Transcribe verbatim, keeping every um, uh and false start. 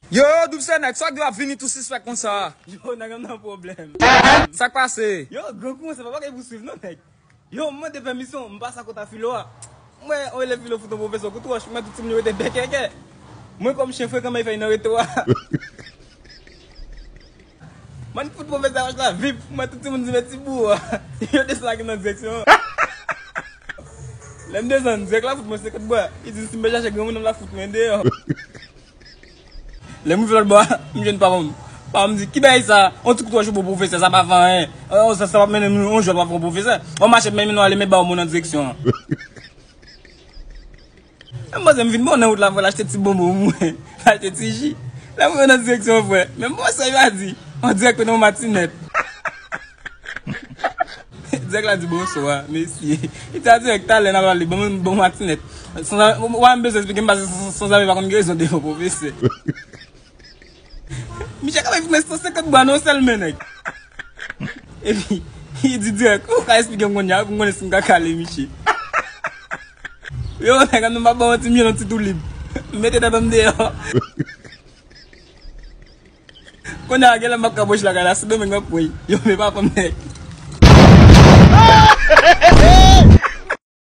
Yo, Doub Sè nèg, sa k di w ap vini tou sispèk konsa? Yo, nèg, m nan pwoblèm. Sa k pase? Yo, gran kou, se pa bagay pou swiv non, nèg. Yo, m mande pèmisyon, m pase akote a filo a. M wè yon elèv filo fout yon pwofesè kout wòch, m wè tout timoun yo rete bèkèkè. Mwen kòm chen frekan m al fè nan reto a. M al fout pwofesè a wòch la vip, m wè tout timoun di men ti bou a. Yo desann ak nan direksyon an. Lè m desann, dirèk la fout mwen senkant bwa. Li di si m pa chache granmoun, m la fout mwen deyò. Lè m rive lòt bò a, m jwenn papa m. Papa m di, "Ki bagay sa? On ti kout wòch ou bon pwofesè, sa pa fè anyen. Sa, sa p ap mennen nou yon jou, l p ap fè yon pwofesè. On mache, men nou ale, men ba yon mo nan direksyon an." M panse m vin bon nan wout la, frè, l achte ti bonbon pou mwen. L achte ti ji. Lè m rive nan direksyon an, frè, menm bon sa li pa di. On dirèk nan yon matinèt. Dirèk la di, "Bonswa, mesye." Li di, "A dirèk, talè n a pale, bon, bon matinèt." Sanzave, w a m bezwen eksplike m, paske sanzave pa konn gen rezon devan pwofesè. Misye ka bay foumen san senkant bwa nan yon sèl men, nèg. Epi, li di dirèk, "Ou ka eksplike m kounye a, pou m konnen si m ka kale misye." Yo, nèg, an nou pa ban yon ti mye nan ti tou lib. M mete tèt an m deyò. Kounye a, genlè m ap ka bwè lakay la, Sendomeng m ap pran. Yo, men papa m nèg.